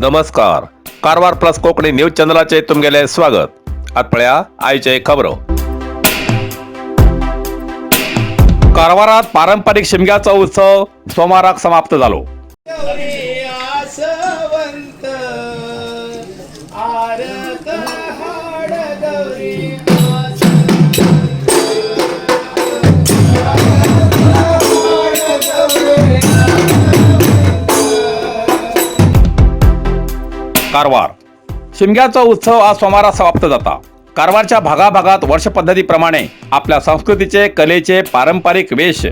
नमस्कार, Karwar plus Konkani news चॅनलाचे तुमगेले स्वागत. आत पळया आयचे खबरो. कारवारात पारंपरिक शिमग्याचो उत्सव सोमाराक समाप्त जालो. गौरी आसवंत आरत हाड गौरी. कारवार शिमग्याचो उत्सव आज सोमारा समाप्त जाता. कारवारच्या भागाभागात वर्षपद्धतीप्रमाणे आपल्या संस्कृतीचे, कलेचे पारंपरिक वेश,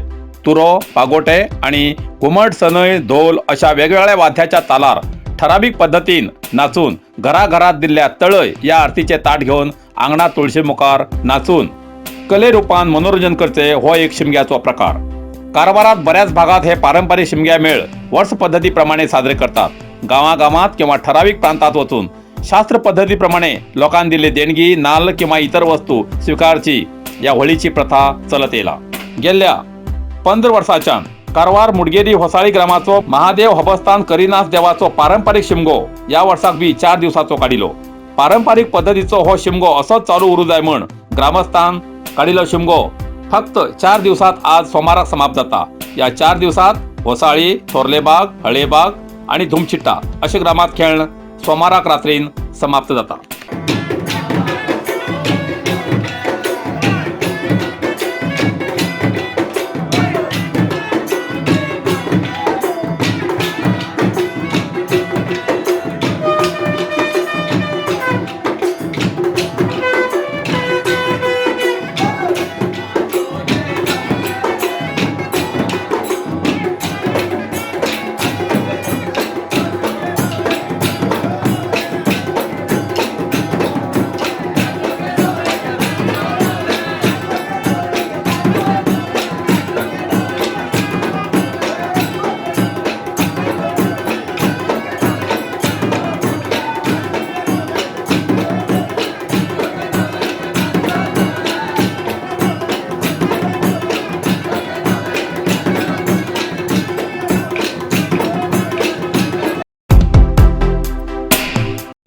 तुरो, पागोटे आणि घुमट, सनई, ढोल अशा वेगवेगळ्या वाद्याच्या तालार ठराविक पद्धतीन नाचून, घराघरात दिल्ल्या तळय या आरतीचे ताट घेवन आंगणात तुळशी मुखार नाचून कले रूपान मनोरंजन करचे, हो एक शिमग्याचो प्रकार. कारवारात बऱ्याच भागात हे पारंपरिक शिमग्या मेळ वर्ष पद्धतीप्रमाणे साजरे करतात. गावागावात किंवा ठराविक प्रांतात वचून शास्त्र पद्धतीप्रमाणे लोकांनी दिल्ली देणगी, नाल्ल किंवा इतर वस्तू स्वीकारची या होळीची प्रथा चलत येला. गेल्या 15 वर्साच्यान कारवार मुडगेरी होसाळी ग्रामाचो महादेव हबस्तान करीनाथ देवाचो पारंपरिक शिमगो या वर्साक बी 4 दिवसाचो काडिलो. पारंपरिक पद्धतीचो हो शिमगो असोच चालू उरू जाय म्हण ग्रामस्थान काडिलो शिमगो फक्त 4 दिवसात आज सोमाराक समाप्त जाता. या 4 दिवसात होसाळी, थोरलेबाग, हळेबाग आणि धुमचिट्टा अशे ग्रामात खेळण सोमाराक रात्रीन समाप्त जाता.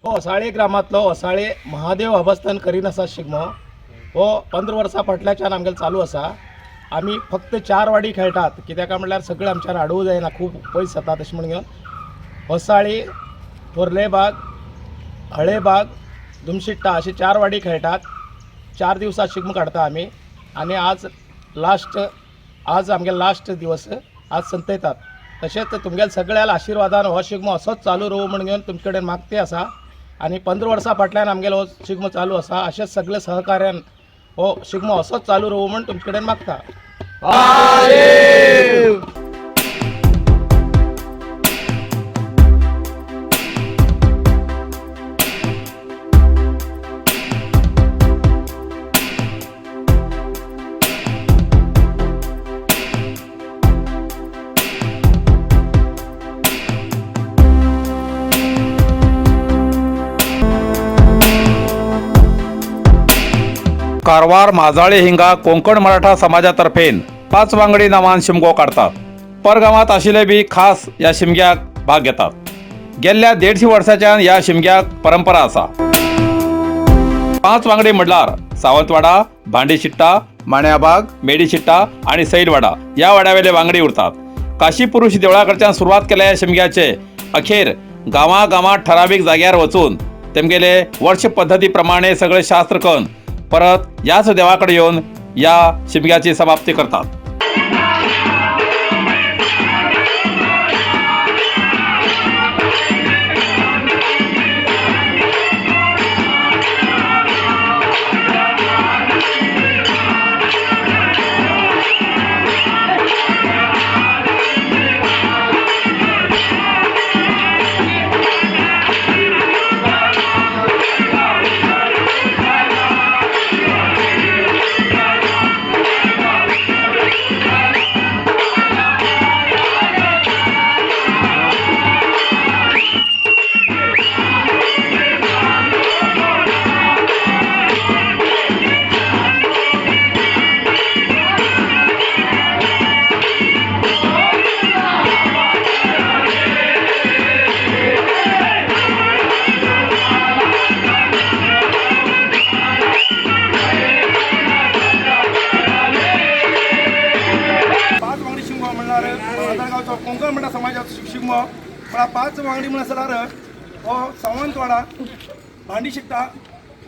हो होसाळे ग्रामांतलो होसाळे महादेव हबस्तान करीन आसा शिगमो. हो 15 वर्सां फाटल्याच्यान आमगेलो चालू आसा. आमी फक्त 4 वाडी खेळटात, कित्याक म्हणल्यार सगळें आमच्यान हाडूं जायना, खूब पयस जाता. तशें म्हणून घेवन होसाळी, थोरलेबाग, हळेबाग, दुमशिट्टा अशी 4 वाडी खेळटात. 4 दिवसां शिगमो काडटा आमी आनी आज लास्ट, आज आमगे लास्ट दिवस, आज संतयतात. तशेंच तुमगेल्या सगळ्या आशिर्वादान हो शिगमो असोच चालू रावूं म्हण घेवन तुमचे कडेन मागती आसा. आनी 15 वर्सां फाटल्यान आमगेलो हो शिगमो चालू आसा. अशेंच सगळे सहकार्यान हो शिगमो असोच चालू रावूं म्हण तुमचे कडेन मागता. कारवार माजाळे हिंगा कोंकण मराठा समाजातर्फेन 5 वांगडी नांवान शिमगो काडतात. परगावात आशिल्ले बी खास ह्या शिमग्याक भाग घेतात. गेल्ल्या 150 वर्साच्यान ह्या शिमग्याक परंपरा आसा. 5 वांगडी म्हणल्यार सावंतवाडा, भांडीशिट्टा, माण्याबाग, मेडीशिट्टा आणि सैलवाडा या वाड्यावेले वांगडी उरतात. काशी पुरुष देवळा कडच्यान सुरवात केल्या ह्या शिमग्याचे अखेर गांवागांवात ठरावीक जाग्यार वचून तेमगेले वर्ष पद्धती प्रमाणे सगळे शास्त्र करून परत याच देवाकडे येऊन या शिमग्याची समाप्ती करतात. शिगमो म्हळ्यार 5 वांगडी म्हण आसल्यार हो सावंतवाडा, भांडी शिकता,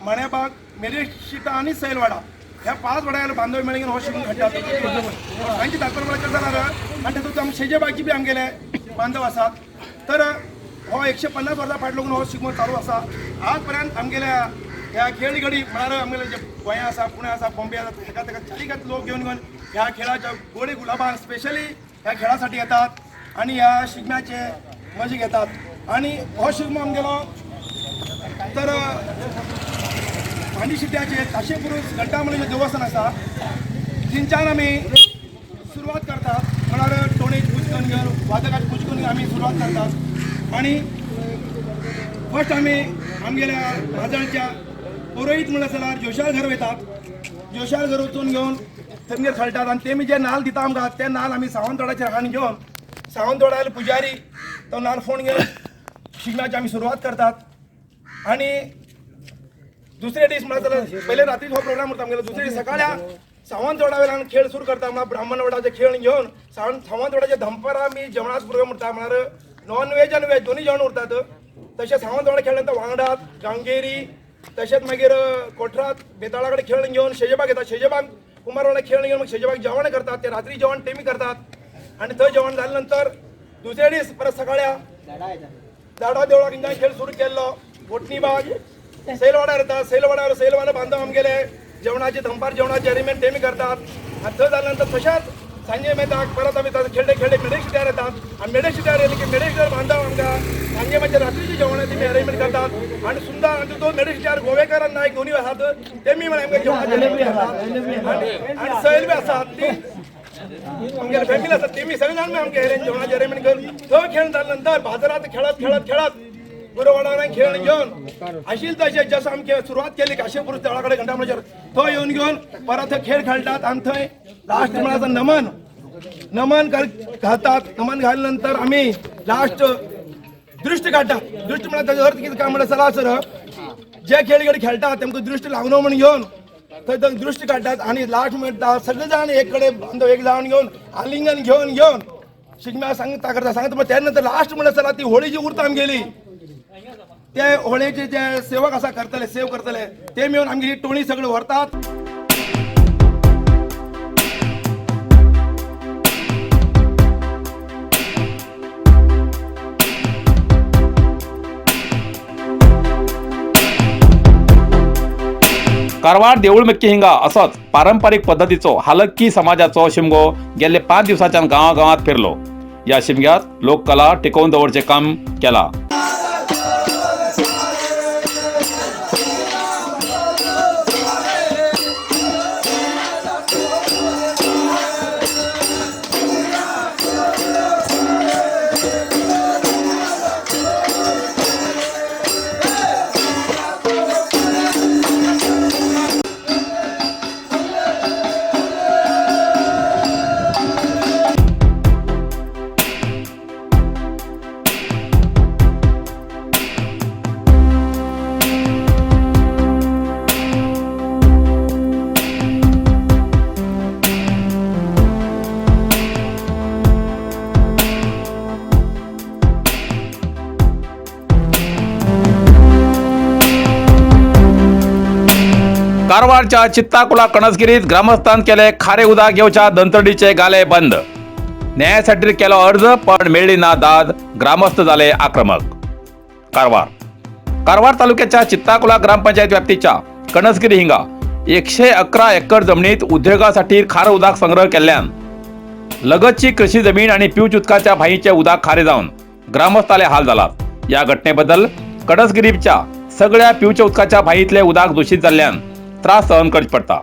माण्याबाग, मेरे शिकता आनी सैलवाडा ह्या 5 वाड्यार बांधव मेळून हो शिगमो खेळटात. तांची तात्पर्य म्हळ्यार जाल्यार आनी तातूंत आमचे शेजेबागची बी आमगेले बांधव आसात. तर हो 150 वर्सां फाटलो लागून हो शिगमो चालू आसा. आज पर्यंत आमगेल्या ह्या खेळगडी म्हळ्यार आमगेले जे गोंया आसा, पुणे आसा, बॉम्बे आसा, हेका तेका चारिकात लोक घेवन घेवन ह्या खेळाच्या गोडे गुलाबान स्पेशली ह्या खेळासाठी येतात आनी ह्या शिगम्याचे मजा घेतात. आनी हो शिगमो आमगेलो तर भांडी शिट्याचे काशे पुरूस घंटा म्हणून देवस्थान आसा, थंयच्यान आमी सुरवात करतात. म्हळ्यार टोणेची पूज करून घेवन, वादकाची पूज करून आमी सुरवात करतात. आनी फर्स्ट आमी आमगेल्या म्हाजणच्या पुरोहीत म्हणलं जाल्यार जोशाल घर वयतात. जोशाल घर वचून घेवन तेमगेर खेळटात आनी तेमी जे नाल दिता आमकां ते नाल आमी सावंतवाडाचेर हाडून घेवन सावंतवाडार पुजारी तो नाल फोण घेवन शिगम्याची आमी सुरवात करतात. आनी दुसरे दीस म्हणल्यार जाल्यार पयले रात्री हो प्रोग्राम उरता आमगेलो. दुसरे दीस सकाळ्या सावंतवाडा वयल्यान खेळ सुरू करता. म्हळ्यार ब्राह्मणवाडाचे खेळ घेवन सावंतवाडाचे दनपारां आमी जेवणाचो प्रोग्राम उरता. म्हळ्यार नॉन वेज आनी वेज दोनूय जेवण उरतात. तशें सावंतवाडा खेळ्ळे नंतर वांगडात गांगेरी, तशेंच मागीर कोठरात बेताळा कडेन खेळ घेवन शेजेबाग येतात. शेजेबाग कुमारवाडा खेळ घेवन मागीर शेजेबाग जेवण करतात. ते रात्री जेवण तेमी करतात. आनी थंय जेवण जाल्या नंतर दुसरे दीस परत सकाळ्या दाडा देवळाक खेळ सुरू केल्लो. बोटणीबाग सैलवाड्यार येतात. सैलवाड्यार सैलवाडा बांधव आमगेले जेवणाचे दनपार जेवणाचे अरेंजमेंट तेमी करतात. आनी थंय जाल्या नंतर तशेंच सांजे मेळटा परत आमी खेळटे खेळटे मेडे शिट्यार येतात. आनी मेडे शिट्यार येयले की मेडे शिट्यार बांधव आमकां सांजे मातशें रात्रीचें जेवण तेमी अरेंजमेंट करतात. आनी सुंदर आनी तितून मेडे शिट्यार गोवेकार आनी नायक दोनूय आसात, तेमी आमकां जेवणाचे अरेंजमेंट करतात. आनी सैल बी आसात, ती आमगेले फॅमिली आसात, तेमी सगळे जाण आमगे जेवणाचे अरेंजमेंट करून थंय खेळ जाल्या नंतर बाजारात खेळत खेळत खेळत गुरवाडान खेळ घेवन आशिल तशें जसं आमके सुरवात केली काशेपुरूस देवळा कडेन घंटा म्हणल्यार थंय येवन घेवन परत थंय खेळ खेळटात. आनी थंय लास्ट म्हळ्यार नमन नमन घालतात. नमन घातल्या नंतर आमी लास्ट दृश्ट काडटात. दृश्ट म्हळ्यार ताजो अर्थ कितें काय म्हळ्यार चला सर जे खेळगडी खेळटात तेमकां दृश्ट लागना म्हूण घेवन थंय थंय दृश्ट काडटात. आनी लास्ट म्हणटा सगळे जाण एक कडेन बांदव एक जावन घेवन आलिंगन घेवन घेवन शिगम्या सांगता करता सांगता. त्या नंतर लास्ट म्हळ्यार चला ती होळी जी उरता आमगेली ते होळयेचे जे सेवक आसा करतले सेव करतले ते मेळून आमगेली टोणी सगळे व्हरतात. कारवार देऊळमेक्की हिंगा असोच पारंपरीक पद्दतीचो हालक्की समाजाचो शिमगो गेल्ले 5 दिवसाच्यान गांवागांवात फिरलो. या शिमग्यात लोककला टिकोवन दवरचें काम केला. कारवारच्या चित्ताकुला कणसगिरीत ग्रामस्थान केले खारे उदक घेवच्या दंतडीचे गाले बंद. न्यायासाठी केलो अर्ज पण मेळ्ळी ना दाद, ग्रामस्थ झाले आक्रमक. कारवार कारवार तालुक्याच्या चित्ताकुला ग्रामपंचायत व्याप्तीच्या कणसगिरी हिंगा 111 एकर जमिनीत उद्योगासाठी खार उदक संग्रह केल्ल्यान लगतची कृषी जमीन आणि पिवच उदकाच्या भाईचे उदक खारे जावन ग्रामस्थाले हाल जालात. या घटनेबद्दल कणसगिरीच्या सगळ्या पिवच्या उदकाच्या भाईतले उदक दूषित जाल्ल्यान त्रास सहन करचे पडता.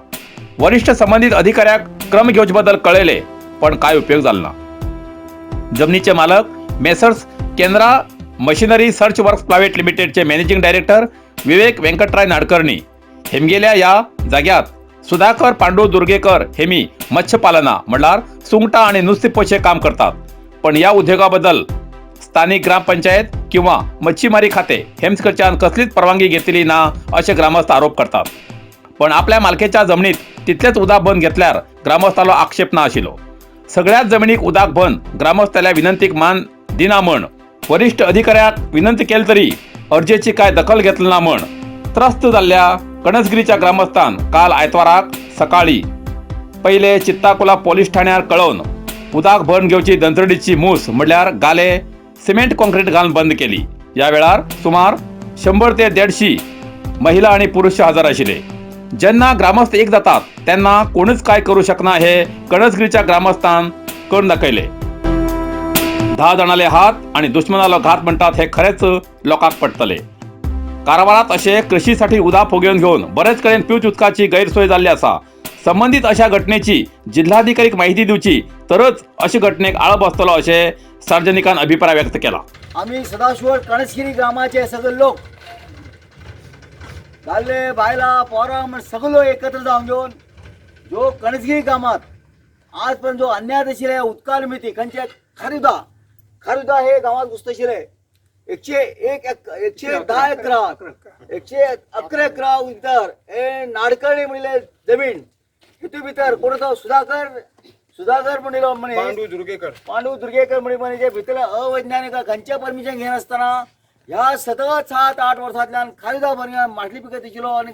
वरिष्ठ संबंधित अधिकाऱ्याक क्रम घेवचे बद्दल कळयले पण काय उपयोग जालो ना. जमिनीचे मालक Messrs Canara machinery search works private लिमिटेडचे मॅनेजिंग डायरेक्टर विवेक व्यंकटराय नाडकर्णी हेमगेल्या या जाग्यात सुधाकर पांडू दुर्गेकर हेमी मत्स्यपालना म्हणल्यार सुंगटां आनी नुस्तें पोशे काम करतात. पण या उद्योगाबद्दल स्थानिक ग्रामपंचायत किंवा मच्छीमारी खाते हेमकडच्यान कसलीच परवानगी घेतली ना असे ग्रामस्थ आरोप करतात. पण आपल्या मालकेच्या जमनीत तितलेच उदक बंद घेतल्यार ग्रामस्थालो आक्षेप ना आशिल्लो. सगळ्याच जमिनीक उदक बंद ग्रामस्थाल्या विनंतीक मान दिना म्हण वरिष्ठ अधिकाऱ्याक विनंती केली तरी अर्जेची काय दखल घेतली ना म्हण त्रस्त जाल्ल्या कणसगिरीच्या ग्रामस्थान काल आयतवाराक सकाळी पहिले चित्ताकुला पोलीस ठाण्यार कळोवन उदक भरून घेवची दंतडीची मूस म्हणल्यार गाले सिमेंट कॉन्क्रीट घालून बंद केली. या वेळार सुमार 100 ते 150 महिला आणि पुरुष हजर आशिल्ले. जेन्ना ग्रामस्थ एक जातात तेन्ना कोणूच काय करू शकना हे कणसगिरीच्या ग्रामस्थान करून दाखयले. 10 जाणाले हात आणि दुश्मनालो घात म्हणटात हे खरेंच लोकांक पडटले. कारवारात अशे कृषीसाठी उदक फुगेवन घेवन बरेच कडेन पिवच उदकाची गैरसोय जाल्ली आसा. संबंदीत अशा घटनेची जिल्हाधिकारीक माहिती दिवची तरच अशे घटनेक आळो बसतलो अशें सार्वजनिकान अभिप्राय व्यक्त केला. आम्ही सदाशिव कणसगिरी ग्रामाचे सगळे लोक दादले बायलां पोरां म्हण सगळे एकत्र जावन घेवन जो कणसगिरी गामात आजपर्यंत जो अन्याय आशिल्ले उदका निमित्ती खंयचे खारुदा खारुदा हे गांवात घुसतशिल्ले 101 110 एकरा 111 एकरा भितर हे नाडकर्णी म्हणले जमीन हितू भितर कोण तो सुधाकर सुधाकर म्हणिल्लो म्हणे पांडू दुर्गेकर म्हणी म्हणजे भितरले अवैज्ञानिक खंयचे परमिशन घेनासतना ह्या सतत 7-8 वर्सांतल्यान खारीदा भरण्यान माटली पिकत दिशिल्लो आनी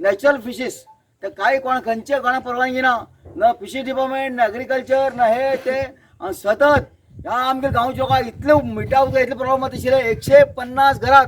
नॅचरल फिशीस ते कांय कोण खंयचे कोणा परवानगी ना, न फिशी डिपार्टमेंट न एग्रीकल्चर न हे ते. आनी सतत ह्या आमगे गांवच्या लोकांक इतले मिठा उदक इतले प्रॉब्लम आशिल्ले 150 घरात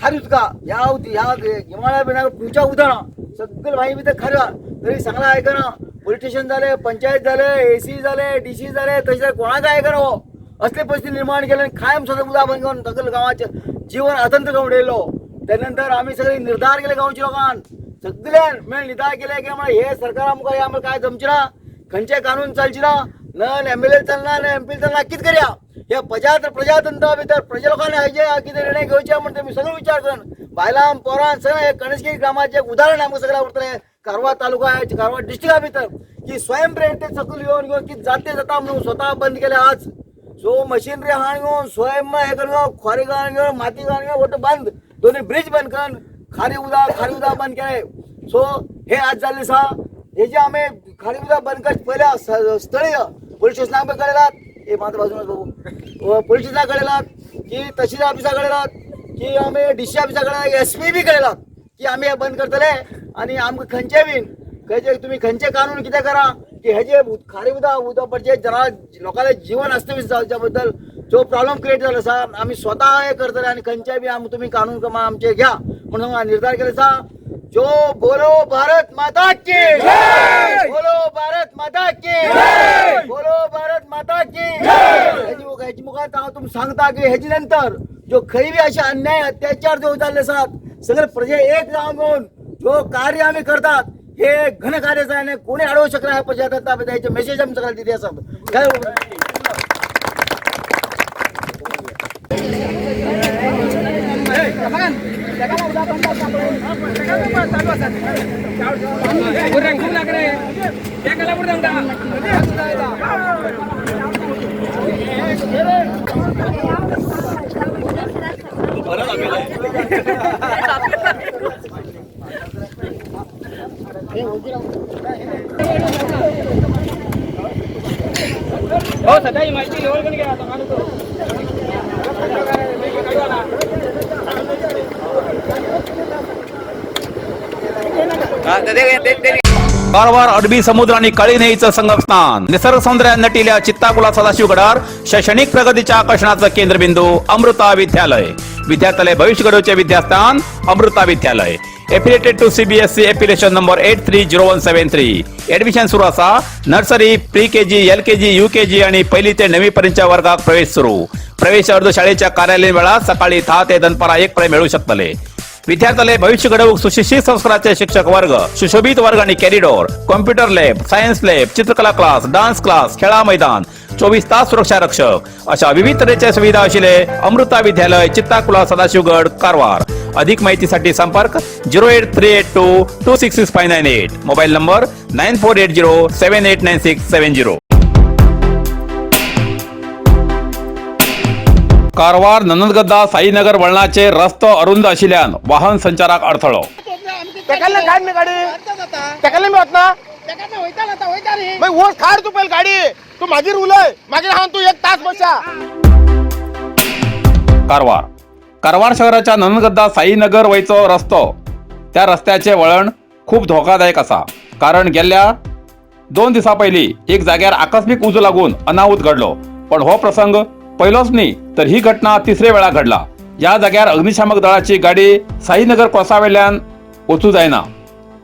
खारी उदका ह्या ह्या गिमाळ्या बिना पिवच्या उदक ना सगळे भाई भितर खारी तरी सांगला आयकना. पोलीस स्टेशन जाले, पंचायत जाले, एसी जाले, डीसी जाले, तशें कोणाक आयकना. हो असले परिस्थिती निर्माण केली आनी कायम सगळें उदक बंद करून सगळें गांवाचें जीवन अतंत्र करून उडयलो. त्या नंतर आमी सगळे निर्धार केले गांवच्या लोकांन सगळ्यान मेळ निर्धार केले की आम्हाला हे सरकारा मुखार हे आमकां काय जमचें ना, खंयचे कानून चलचे ना, न एम एल ए चलना न एम पी चलना, कितें करया हे प्रजातंत्रा भितर प्रजा लोकांनी हेजे कितें निर्णय घेवचे म्हण तेमी सगळें विचार करून बायलां पोरां सगळें हे कणसगिरी ग्रामाचें एक उदाहरण आमकां सगळ्यांक उरतलें कारवार तालुका कारवार डिस्ट्रिक्टा भितर की स्वयंप्रेरित सकयल येवन घेवन कितें जाते जाता म्हणून स्वता बंद केले. आज सो मशिनरी हाण घेवन स्वयं हे करून खोरी घालून घेवन माती घालून घेवन वट्ट बंद दोन्ही ब्रिज बंद करून खारी उदक बंद केले. सो हे आज जाल्लें आसा हे जे आमी खारी उदक बंद करचे पयल्या स्थळीय पोलीस स्टेशनाक बी कळयलात, हे मात्र बाजूनच बघू पोलीस स्टेशनाक कळयलात की तहसील ऑफिसा कळयलात की आमी डी सी ऑफिसा कळयलात, एस पी बी कळयलात की आमी हे बंद करतले आनी आमकां खंयचे बीन खंयचे तुमी खंयचे कानून कितें करा की हेजे खारी उदक उदक पडचे जना लोकांले जीवन अस्तव्यस्त जावच्या बद्दल जो प्रॉब्लम क्रिएट जालो आसा आमी स्वता हे करतले आनी खंयचे बी आम तुमी कानून प्रमाण आमचे घ्या म्हणून निर्धार केले आसा. जो बोलो भारत माता की, बोलो भारत माता की, बोलो भारत माता की. हेजी मुखार हांव तुमकां सांगता की हेजे नंतर जो खंय बी अशे अन्याय अत्याचार जो जाल्ले आसात सगळे प्रजे एक जावन घेवन जो कार्य आमी करतात हे घन कार्य आसा आनी कोणी अडोवंक शकना ह्या प्रजातंत्रा हेचे मेसेज आमी सगळ्यांक दिती आसा. कारवार अरबी समुद्र आणि काळी न्हंयेचं संगमस्थान निसर्ग सौंदर्यात नटिल्या चित्ताकुला सदाशिवगडार शैक्षणिक प्रगतीच्या आकर्षणाचं केंद्रबिंदू अमृता विद्यालय. विद्यार्थ्यालय भविष्य घडवचे विद्यास्थान Amrita Vidyalaya. Affiliated to CBSE affiliation number 830173. Admission सुरू असा. Nursery, pre K G, L K G, U K G आणि पहिली ते नववी पर्यंतच्या वर्गात प्रवेश सुरू. प्रवेश अर्ज शाळेच्या कार्यालयीन वेळात सकाळी 10 ते दनपारा 1 पर्यंत मिळू शकतले. विद्यार्थ्याले भविष्य घडवूक सुशिक्षित संस्काराचे शिक्षक वर्ग, सुशोभित वर्ग आणि corridor, computer lab, science lab, चित्रकला क्लास, डान्स क्लास, खेळा मैदान, 24 तास सुरक्षा रक्षक अशा विविध तऱ्हेच्या सुविधा असलेले अमृता विद्यालय, चित्ताकुला, सदाशिवगड, कारवार. अधिक माहितीसाठी संपर्क 08382 266598, मोबाईल नंबर 9480789670. कारवार ननंदगद्दा साईनगर वळणाचे रस्तो अरुंद आशिल्ल्यान वाहन संचाराक अडथळो. तेकाले काढ मी गाडी, तेकाले मी वतना मागीर वच काड तूं पयलीं गाडी, तूं मागीर उलय, मागीर हांव तूं 1 तास बसा. कारवार. कारवार शहराच्या नंदगद्दा साईनगर वयचो रस्तो, त्या रस्त्याचे वळण खूप धोकादायक आसा, कारण गेल्ल्या 2 दिसां पयलीं एक जाग्यार आकस्मीक उजो लागून अनाहूत घडलो. पण हो प्रसंग पयलोच न्ही, तर ही घटना तिसरे वेळा घडला. ह्या जाग्यार अग्निशामक दळाची गाडी साईनगर क्रॉसावेल्यान वचूं जायना,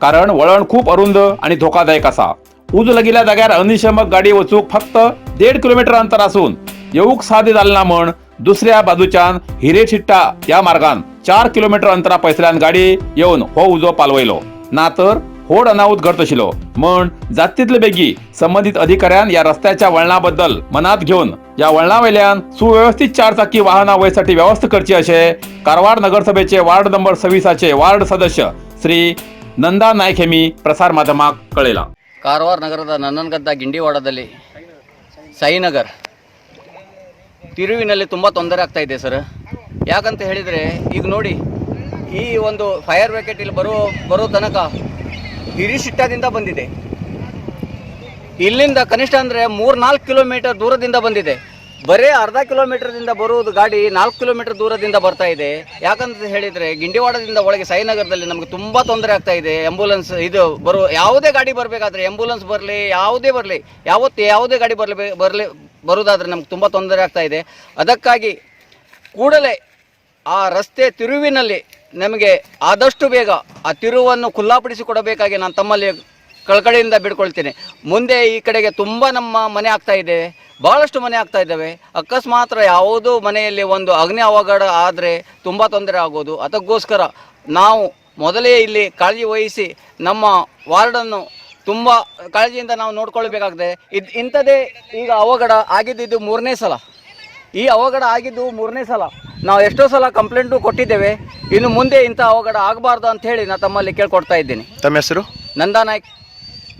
कारण वळण खूप अरुंद आणि धोकादायक आसा. उजो लागिल्ल्या जाग्यार अग्निशमक गाडी वचूंक फक्त 1.5 किलोमीटर अंतर आसून येवूंक साध्य जालें ना म्हण दुसऱ्या बाजूच्यान हिरेशिट्टा ह्या मार्गान 4 किलोमीटर अंतरा पयसल्यान गाडी येवन हो उजो पालवयलो, ना तर होड अनाहूत घडत आशिल्लो. म्हण जात तितले बेगी संबंधित अधिकाऱ्यान या रस्त्याच्या वळणाबद्दल मनात घेवन या वळणावेल्यान सुव्यवस्थित 4 चाकी वाहनां वयसाठी व्यवस्था करची, अशें कारवार नगरसभेचे वार्ड नंबर 26 वार्ड सदस्य श्री नंदा नायक हेमी प्रसार माध्यमाक कळयलां. ಕಾರವಾರ ನಗರದ ನಂದನಗದ್ದ ಗಿಂಡಿವಾಡದಲ್ಲಿ ಸಾಯಿನಗರ್ ತಿರುವಿನಲ್ಲಿ ತುಂಬ ತೊಂದರೆ ಆಗ್ತಾ ಇದೆ ಸರ್. ಯಾಕಂತ ಹೇಳಿದರೆ, ಈಗ ನೋಡಿ, ಈ ಒಂದು ಫೈರ್ ಬ್ರಿಗೇಡ್ ಇಲ್ಲಿ ಬರೋ ತನಕ ಹಿರಿಶಿಟ್ಟದಿಂದ ಬಂದಿದೆ. ಇಲ್ಲಿಂದ ಕನಿಷ್ಠ ಅಂದರೆ 3-4 ಕಿಲೋಮೀಟರ್ ದೂರದಿಂದ ಬಂದಿದೆ. ಬರೀ ಅರ್ಧ ಕಿಲೋಮೀಟರ್ದಿಂದ ಬರುವುದು ಗಾಡಿ 4 ಕಿಲೋಮೀಟರ್ ದೂರದಿಂದ ಬರ್ತಾ ಇದೆ. ಯಾಕಂತ ಹೇಳಿದರೆ, ಗಿಂಡಿವಾಡದಿಂದ ಒಳಗೆ ಸಾಯಿನಗರದಲ್ಲಿ ನಮಗೆ ತುಂಬ ತೊಂದರೆ ಆಗ್ತಾ ಇದೆ. ಆ್ಯಂಬುಲೆನ್ಸ್ ಇದು ಬರೋ ಯಾವುದೇ ಗಾಡಿ ಬರಬೇಕಾದ್ರೆ, ಆ್ಯಂಬುಲೆನ್ಸ್ ಬರಲಿ, ಯಾವುದೇ ಬರಲಿ, ಯಾವತ್ತು ಯಾವುದೇ ಗಾಡಿ ಬರಲಿ ಬರಲಿ ಬರೋದಾದರೆ ನಮ್ಗೆ ತುಂಬ ತೊಂದರೆ ಆಗ್ತಾ ಇದೆ. ಅದಕ್ಕಾಗಿ ಕೂಡಲೇ ಆ ರಸ್ತೆ ತಿರುವಿನಲ್ಲಿ ನಮಗೆ ಆದಷ್ಟು ಬೇಗ ಆ ತಿರುವನ್ನು ಖುಲ್ಲಾಪಡಿಸಿಕೊಡಬೇಕಾಗಿ ನಾನು ತಮ್ಮಲ್ಲಿ ಕಳಕಳಿಯಿಂದ ಬೇಡ್ಕೊಳ್ತೇನೆ. ಮುಂದೆ ಈ ಕಡೆಗೆ ತುಂಬ ನಮ್ಮ ಮನೆ ಆಗ್ತಾ ಇದೆ, ಭಾಳಷ್ಟು ಮನೆ ಆಗ್ತಾ ಇದ್ದಾವೆ. ಅಕಸ್ಮಾತ್ ಯಾವುದೋ ಮನೆಯಲ್ಲಿ ಒಂದು ಅಗ್ನಿ ಅವಘಡ ಆದರೆ ತುಂಬ ತೊಂದರೆ ಆಗೋದು. ಅದಕ್ಕೋಸ್ಕರ ನಾವು ಮೊದಲೇ ಇಲ್ಲಿ ಕಾಳಜಿ ವಹಿಸಿ ನಮ್ಮ ವಾರ್ಡನ್ನು ತುಂಬ ಕಾಳಜಿಯಿಂದ ನಾವು ನೋಡ್ಕೊಳ್ಬೇಕಾಗ್ತದೆ. ಇದು ಇಂಥದ್ದೇ ಈಗ ಅವಘಡ ಆಗಿದ್ದು 3ನೇ ಸಲ. ಈ ಅವಘಡ ಆಗಿದ್ದು 3ನೇ ಸಲ. ನಾವು ಎಷ್ಟೋ ಸಲ ಕಂಪ್ಲೇಂಟು ಕೊಟ್ಟಿದ್ದೇವೆ. ಇನ್ನು ಮುಂದೆ ಇಂಥ ಅವಘಡ ಆಗಬಾರ್ದು ಅಂತ ಹೇಳಿ ನಾನು ತಮ್ಮಲ್ಲಿ ಕೇಳ್ಕೊಡ್ತಾ ಇದ್ದೀನಿ. ತಮ್ಮ ಹೆಸರು? ನಂದಾ ನಾಯ್ಕ್,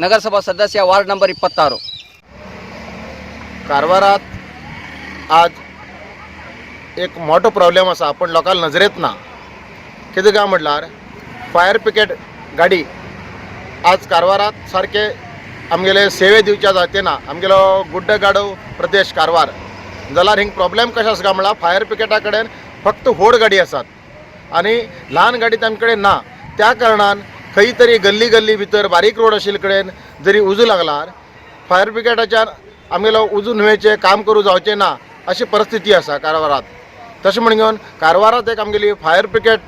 ನಗರಸಭಾ ಸದಸ್ಯ, ವಾರ್ಡ್ ನಂಬರ್ 26. कारवारात आज एक मोठो प्रॉब्लेम आसा, पूण लोकांक नजरेंत ना. कितें काय म्हटल्यार, फायर ब्रिगेड गाडी आज कारवारात सारके आमगेले सेवे दिवच्या जाते ना. आमगेलो गुड्ड गाडो प्रदेश कारवार जाल्यार हिंग प्रॉब्लेम कशें आसा काय म्हळ्यार, फायर ब्रिगेडा कडेन फक्त व्हड गाडी आसात आनी ल्हान गाडी तांचे कडेन ना. त्या कारणान खंय तरी गल्ली गल्ली भितर बारीक रोड आशिल्ले कडेन जरी उजो लागल्यार फायर ब्रिगेडाच्यान आमगेलो उजो न्हंयेचें काम करूं जावचें ना, अशी परिस्थिती आसा कारवारात. तशें म्हण घेवन कारवारात एक आमगेली फायर ब्रिगेड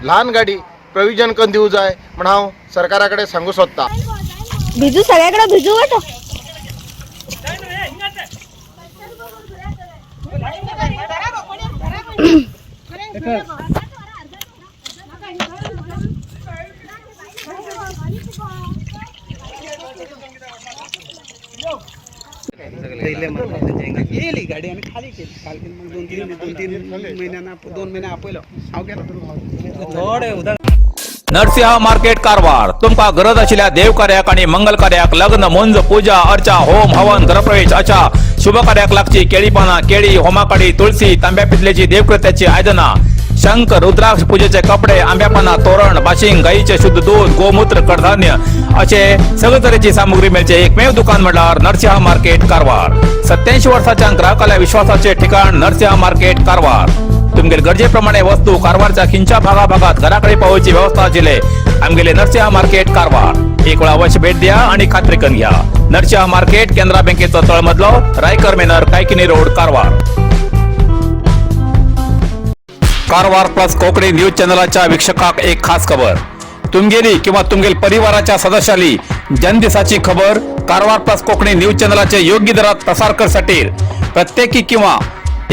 ल्हान गाडी प्रोविजन करून दिवं जाय म्हण हांव सरकारा कडेन सांगूं सोदतां. भिजू, सगळ्याकडे भिजू वाटो. येयली गाडी आनी खाली केली. खाली केली मग 2-3 महिन्यानं, 2 महिने आपयलो हांव गेलो. नरसिंह मार्केट कारवार. तुमका गरज आशिल्ल्या देव कार्याक आणि मंगल कार्याक, लग्न, मुंज, पूजा अर्चा, होम हवन, गृहप्रवेश अशा शुभ कार्याक लागची केळी पानां, केळी, होमाकाडी, तुळसी, तांब्या पितलेची देवकृत्याची आयदनां, शंख, रुद्राक्ष, पूजेचे कपडे, आंब्या पानां, तोरण, बाशिंग, गाईचे शुद्ध दूध, गोमूत्र, कडधान्य असे सगळे तरेची सामुग्री मेळचे एकमेव दुकान म्हटल्यार नरसिंह मार्केट कारवार. 87 वर्साच्या ग्राहकाल्या विश्वासाचे ठिकाण नरसिंह मार्केट कारवार. तुमगेल गरजेप्रमाणे वस्तू कारवारच्या खिंच्या भागाभागात घराकडे पावोवची व्यवस्था आशिल्ले आमगेले नरसिंह मार्केट कारवार. एक वेळा अवश्य भेट द्या आणि खात्री करून घ्या. नरसिंह मार्केट, केनरा बँकेचो तळमजलो, Raikar manor, Kaikini road, Karwar. Karwar plus Konkani news चॅनलाच्या वीक्षकाक एक खास खबर. तुमगेली किंवा तुमगेल परिवाराच्या सदस्याली जन्मदिसाची खबर कारवार प्लस कोकणी न्यूज चॅनलाचे योग्य दरात प्रसार करसाठी प्रत्येकी किंवा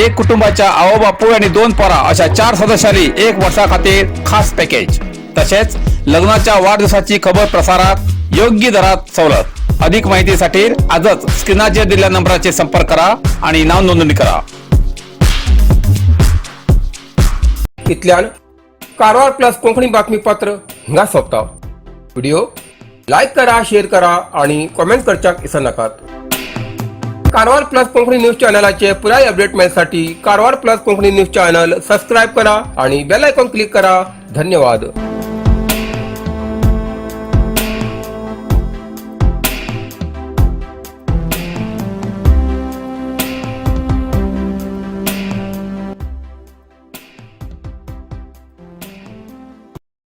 एक कुटुंबाच्या आवो बापूय आणि 2 पोरा अशा 4 सदस्याली 1 वर्षा खातीर खास पॅकेज. तसेच लग्नाच्या वाढदिवसाची खबर प्रसारात योग्य दरात सवलत. अधिक माहितीसाठी आजच स्क्रीनाचेर दिलेल्या नंबराचे संपर्क करा आणि नाव नोंदणी करा. इतल्यान कारवार प्लस कोंकणी बातमीपत्र हिंगा सोंपता. व्हिडिओ लायक करा, शेअर करा आणि कॉमेंट करच्याक विसरनाकात. कारवार प्लस कोंकणी न्यूज चॅनलाचे पुराय update मेळसाठी Karwar plus Konkani news channel subscribe करा आणि बेल आयकॉन क्लिक करा. धन्यवाद.